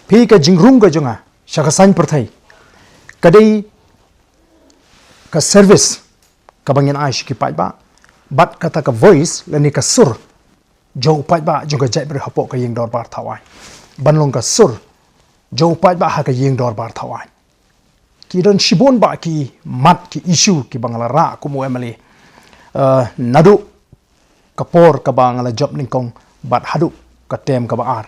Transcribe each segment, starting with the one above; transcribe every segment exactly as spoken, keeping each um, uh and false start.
Phi ka jingrung ka jong nga sha ka saiñ pyrthei ka dei ka service kaba ngin ai sha ki paidbah, bad kata ka voice lane ka sur jong u paidbah jong ka jaitbynriew hapoh ka ïing dorbar thaw aiñ. Ban long ka sur jong u paidbah ha ka ïing dorbar thaw aiñ. Ki don shibun bah ki mat ki issue kiba nga la rah kum u M L A, eh, naduh ka por kaba nga la jop nyngkong bad haduh ka term kaba ar.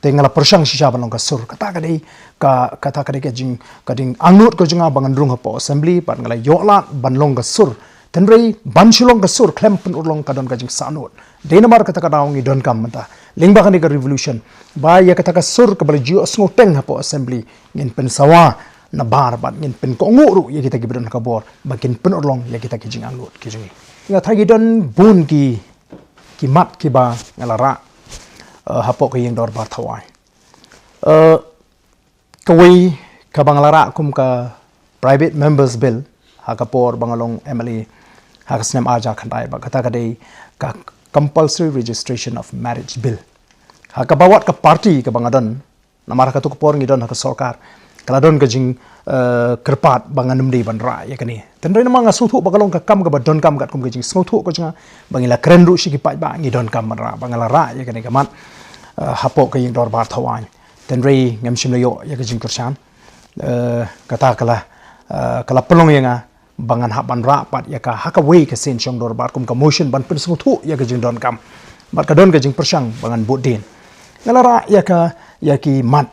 Te nga la pyrshang shisha ban long ka sur. Kata ka dei ka, kata ka dei ka jing, ka jingangnud ka jong nga ba ngan rung hapoh assembly bad nga la ïoh lad ban long ka sur. Hynrei ban shu long ka sur khlem pynurlong ka don ka jingsahnud. Dei namar kata ka daw ngi donkam mynta lyngba kane ka revolution ba ïa kata ka sur kaba la ju ïohsngew teng hapoh assembly ngin pynsawa nabar bad ngin pynkohnguh ruh ïa kita kiba don ha ka bor ba kin pynurlong ïa kita ki jingangnud ki jong ngi. Nga tharai ki don bun ki, ki mat kiba nga la rah, eh, hapoh ka ïing dorbar thaw aiñ. Eh, kawei kaba nga la rah kum ka private members bill ha ka por ba nga long M L A ha ka snem ar hajar khyndai, bad kata ka dei ka compulsory registration of marriage bill. Ha kaba wat ka party kaba nga don, namar ha kato ka por ngi don ha ka sorkar, ka la don ka jing, eh, kyrpad ba ngan ym dei ban rah ïa kane. Hynrei namar nga sngewthuh ba ka long ka kam kaba donkam katkum ka jingsngewthuh ka jong nga ba ngi la kren ruh sha ki paidbah, ngi donkam ban rah, ba nga la rah ïa kane ka mat, eh, hapoh ka ïing dorbar thaw aiñ. Hynrei ngam shym la ïoh ïa ka jingkyrshan. Eh, kata ka la, eh, ka la pynlong ïa nga ba ngan hap ban rah pat ïa ka ha kawei ka sien shong dorbar kum ka motion ban pynsngewthuh ïa ka jingdonkam. Bad ka don ka jingpyrshang ba ngan bud dien. Nga la rah ïa ka, ïa ki mat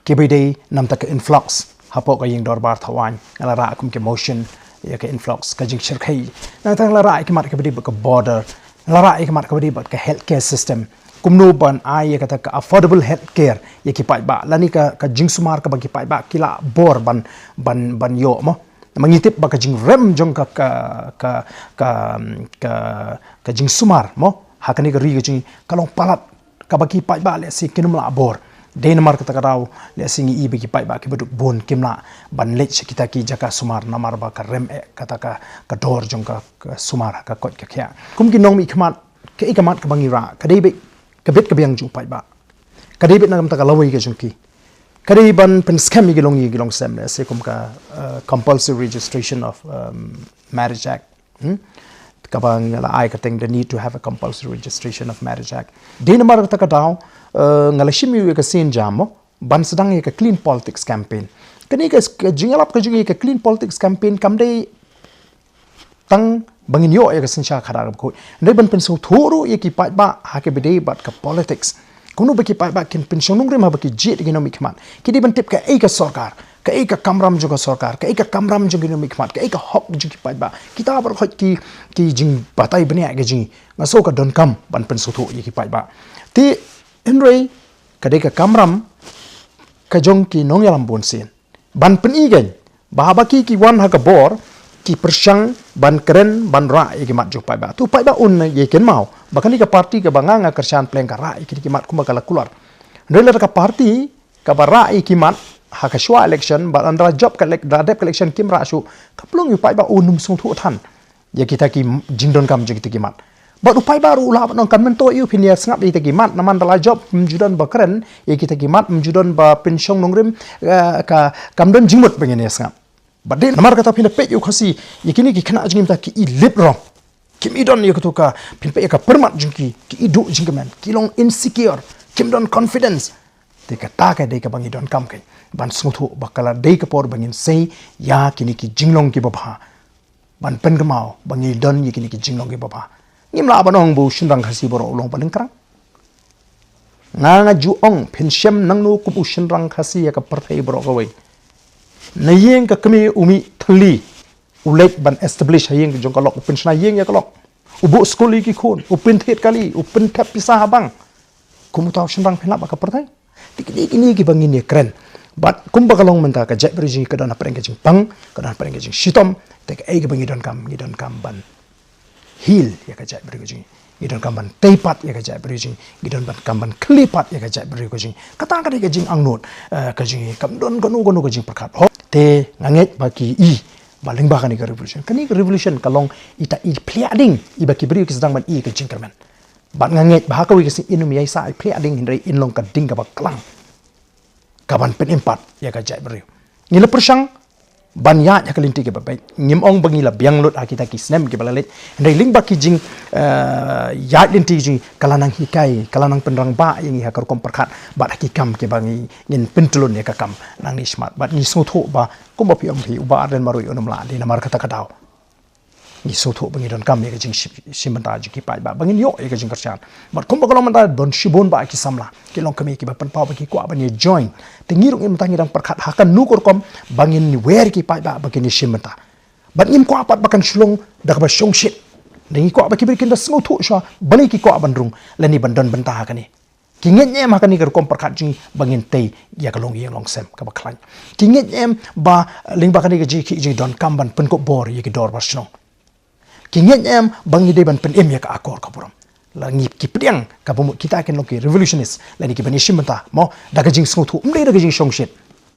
kiba dei namar ka influx hapoh ka ïing dorbar thaw aiñ. Nga la rah kum ki motion ïa ka influx, ka jingshyrkhei. Nangta nga la rah ïa ki mat kiba dei bad ka border. Nga la rah ïa ki mat kiba dei bad ka healthcare system. Kumno ban ai ïa kata ka affordable healthcare ïa ki paidbah lane ka, ka jingsumar kaba ki paidbah ki lah bor ban, ban, ban ïoh mo. Namar ngi tip ba ka jingrem jong ka, ka, ka, ka, ka, ka jingsumar mo ha kane ka ri ka jong ngi ka long palat kaba ki paidbah lehse kin ym lah bor. Dei namar kata ka daw lehse ngi i ba ki paidbah kiba duk bun kim lah ban leit sha kita ki jaka sumar namar ba ka rem eh kata ka, ka dor jong ka, ka sumar ha ka koit ka khiah. Kum ki nongmihkhmat, kaei ka mat kaba ngi rah ka dei beit ka bit ka biang jong u paidbah. Ka dei beit na ka bynta ka lawei ka jong ki. Ka dei ban pynskhem ïa ki longïing ki longsem, lehse kum ka, eh, Compulsory Registration of, um, Marriage Act. Hmm? Kaba nga la ai kyrteng the need to have a compulsory registration of marriage act. Dei namar kata ka daw, eh, nga la shim ïa ka sienjam mo ban sdang ïa ka clean politics campaign. Kane ka, ka jingïalap ka jong ngi ïa ka clean politics campaign kam dei tang ba ngin ïoh ïa ka synshar khadar kaba khuid. Hynrei ban pynsngewthuh ruh ïa ki paidbah ha kaba dei bad ka politics. Kumno ba ki paidbah kin pynshong nongrim haba ki jied ïa ki nongmihkhmat. Ki dei ban tip kaei ka sorkar, kaei ka kamram jong ka sorkar, kaei ka kamram jong ki nongmihkhmat, kaei ka hok jong ki paidbah. Kita baroh ki, ki jingbatai bniah ki jong ngi. Nga sngew ka donkam ban pynsngewthuh ïa ki paidbah. Te hynrei ka dei ka kamram ka jong ki nongïalam bunsien ban pyni kein ba haba ki, ki wan ha ka bor ki pyrshang ban kren ban rah ïa ki mat jong u paidbah. To u paidbah un ïa kynmaw ba kane ka party kaba nga, nga kyrshan pleng ka rah ïa kine ki mat kumba ka la kular. Hynrei lada ka party kaba rah ïa ki mat ha ka shuwa election bad ynda la jop ka elec-, la dep ka election kim rah shuh, ka pynlong ïa u paidbah un ym sngewthuh than ïa kita ki jingdonkam jong kita ki mat. Bad u paidbah ruh u lah ban ong kan myntoi ïa u phin ïa sngap ïa kita ki mat, namar ynda la jop ym ju don ba kren ïa kita ki mat, ym ju don ba pynshong nongrim, eh, ka, kam don jingmut ba ngin ïa sngap. Bad dei namar kata phin da peit ïa u Khasi, ïa kine ki khynnah jong ngi mynta ki i lip rong. Kim i don ïa kato ka, phin peit ïa ka pyrmat jong ki, ki i duh jingkmen, ki long insecure, kim don confidence. Te kata ka dei kaba ngi donkam kein ban sngewthuh ba ka la dei ka por ba ngin sei ïa kine ki jinglong kiba bha. Ban pynkynmaw ba ngi don ïa kine ki jinglong kiba bha. Ngim lah ban ong ba u shynrang Khasi baroh u long ba lyngkrang. Nga, nga ju ong phin shem nangno kum u shynrang Khasi ïa ka pyrthei baroh kawei. Na ïing ka kmie u mih thylli, u leit ban establish ha ïing jong ka lok, u pynshna ïing ïa ka lok. U buh skul ïa ki khun, u pynthied kali, u pynthep pisa ha bank. Kum uta u shynrang phin lap ha ka pyrthei. Te kine, kine kiba ngin ïa kren. Bad kumba ka long mynta ka jaitbynriew jong ngi ka don hapdeng ka jingpang, ka don hapdeng ka jingshitom, te kaei kaba ngi donkam, ngi donkam ban heal ïa ka jaitbynriew jong ngi. Ngi donkam ban tei pat ïa ka jaitbynriew jong ngi. Ngi donkam ban khlieh pat ïa ka jaitbynriew ka jong ngi. Kata ka dei ka jingangnud, eh, ka jong ngi. Kam don kano kano ka jingpyrkhat. Ho, te nga ngeit ba ki i ba lyngba kane ka revolution, kane ka revolution ka long ita i phliah ding, iba ki briew ki sdang ban i ka jingkyrmen. Bad nga ngeit ba ha kawei ka sngi in ym ïai sah i phliah ding hynrei in long ka ding kaba klang. ka ban pynim pat ïa ka jaitbynriew. Ngi la pyrshang ban ïaid ha ka lynti kaba beit. Ngim ong ba ngi la biang lut ha kita ki snem kiba la leit. Hynrei lyngba ki jing, eh, ïaid lynti jong ngi ka la nang hikai, ka la nang pynrangbah ïa ngi ha ka rukom pyrkhat bad ha ki kam kiba ngi, ngin pyntylun ïa ka kam nangne shakhmat. Bad ngi sngewthuh ba kumba phi ong phi, u Bah Ardent marwei un ym lah dei namar kata ka daw. Ngi sngewthuh ba ngi donkam ïa ka jingshim, shim bynta jong ki paidbah ba ngin ïoh ïa ka jingkyrshan. Bad kumba ka long mynta don shibun bah ki samla, ki longkmie kiba pynpaw ba ki kwah ban ïa join. Te ngi ruh ngin, mynta ngi dang pyrkhat ha kano ka rukom ba ngin wer ïa ki paidbah ba kin ïa shim bynta. Bad ngim kwah pat ba kan shu long da kaba shongshit. Te ngi kwah ba ki briew kin da sngewthuh shuwa balei ki kwah ban rung lane ban don bynta ha kane. Ki ngeit ne em ha kane ka rukom pyrkhat jong ngi ba ngin tei ïa ka longïing longsem kaba khlaiñ? Ki ngeit ne em ba lyngba kane ka jingkhih jong ngi donkam ban pynkup bor ïa ki dorbar shnong? Ki ngeit ne em ba ngi dei ban pynim ïa ka akor ka burom? La ngi ki pdiang kaba mut kita kin long ki revolutionist lane kiban ïa shim bynta, mo, da ka jingsngewthuh, ym dei da ka jingshongshit.